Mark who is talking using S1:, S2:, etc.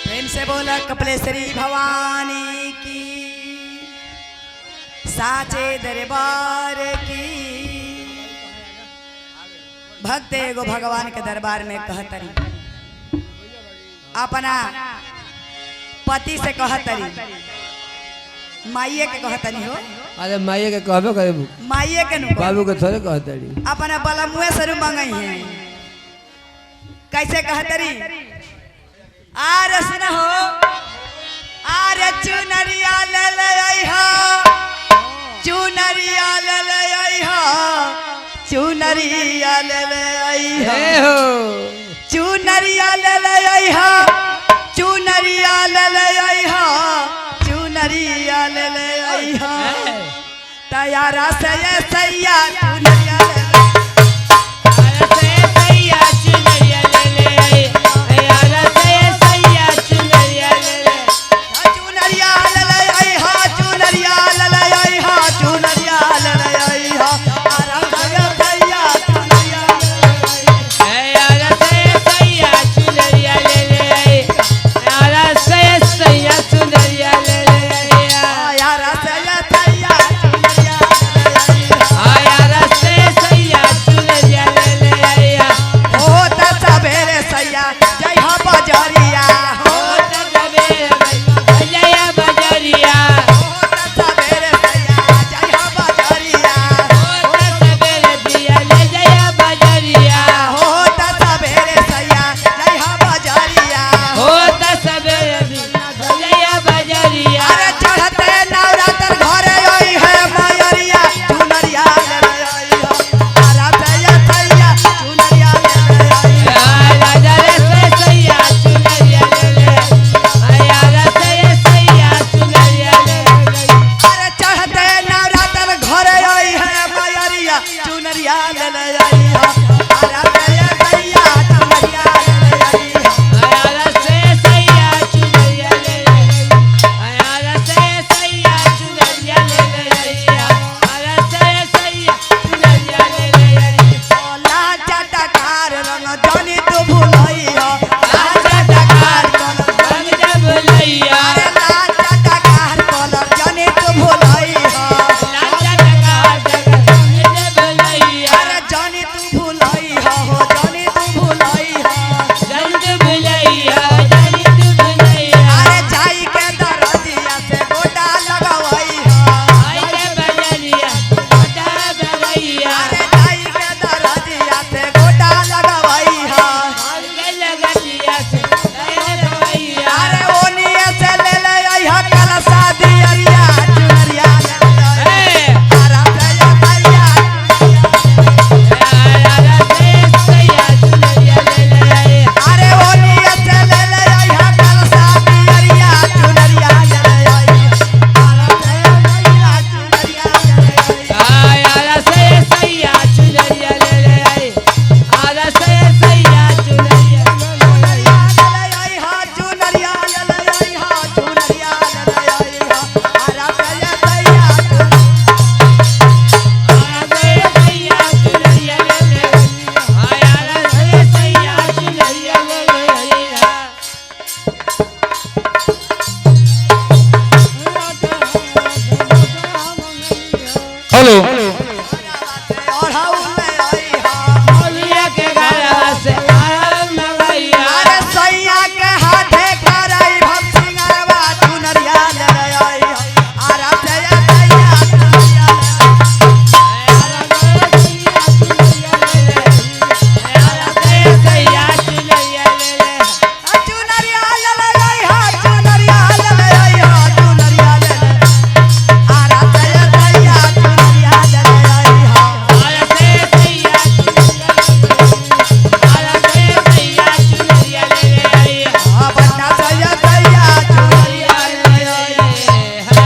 S1: प्रेम से बोला कपलेश्वरी भवानी की, साचे दरबार की। भक्त एगो भगवान के दरबार में कहतरी, अपना पति से कहतरी, माइये के कहतनी हो।
S2: अरे माइये के कहबे करे,
S1: माइये के नु
S2: बाबू के थोड़े कहतरी।
S1: अपना बलमुए सरू मंगई है। कैसे कहतरी? आर सुन हो, आर चुनरिया ले ले आई हो, चुनरिया ले ले आई हो, चुनरिया ले ले आई हो, चुनरिया ले ले आई हो, चुनरिया ले ले आई हो, चुनरिया ले ले आई हो, तैयारा से ये सैया चुनरिया ले ले। चुनरिया ले ले आई हो, चुनरिया ले ले आई हो, चुनरिया ले ले आई हो, आरा से ये सैया चुनरिया आरा से ये सैया चुनरिया ले ले आई हो। त सबेरे सैया जय हो बजरिया हो, त सबेरे सैया जय हो बजरिया हो, त सबेरे सैया जय हो बजरिया। अरे चढ़ते नवरात्र घरे आई है मयरिया चुनरिया ले ले आई हो, आरा सैया सैया चुनरिया ले ले आई हो। अरे चढ़ते नवरात्र घरे आई है मयरिया चुनरिया ले ले आई हो, आरा सैया सैया चुनरिया ले ले आई हो। लाचा टकार रंग जानी तू भुलई हो, लाचा टकार कलर, अरे लाचा टकार कलर जानी तू भुलई हो, अरे जानी तू भुलई हो, हो जानी तू भुलई हो। अरे जाई के दरजिया से गोटा लगवई हो, अरे जाई के दरजिया से गोटा लगवई हो। अरे ओनिए से ले ले आई हो कलसा दियरिया चुनरिया ले ले आई हो। आरा सैया सैया अरे ओनिए से ले ले आई हो कलसा दियरिया चुनरिया ले ले आई हो। आरा सैया सैया चुनरिया ले ले आई हो। चुनरिया ले ले आई हो, चुनरिया ले ले आई हो, चुनरिया ले ले आई हो। आरा सैया सैया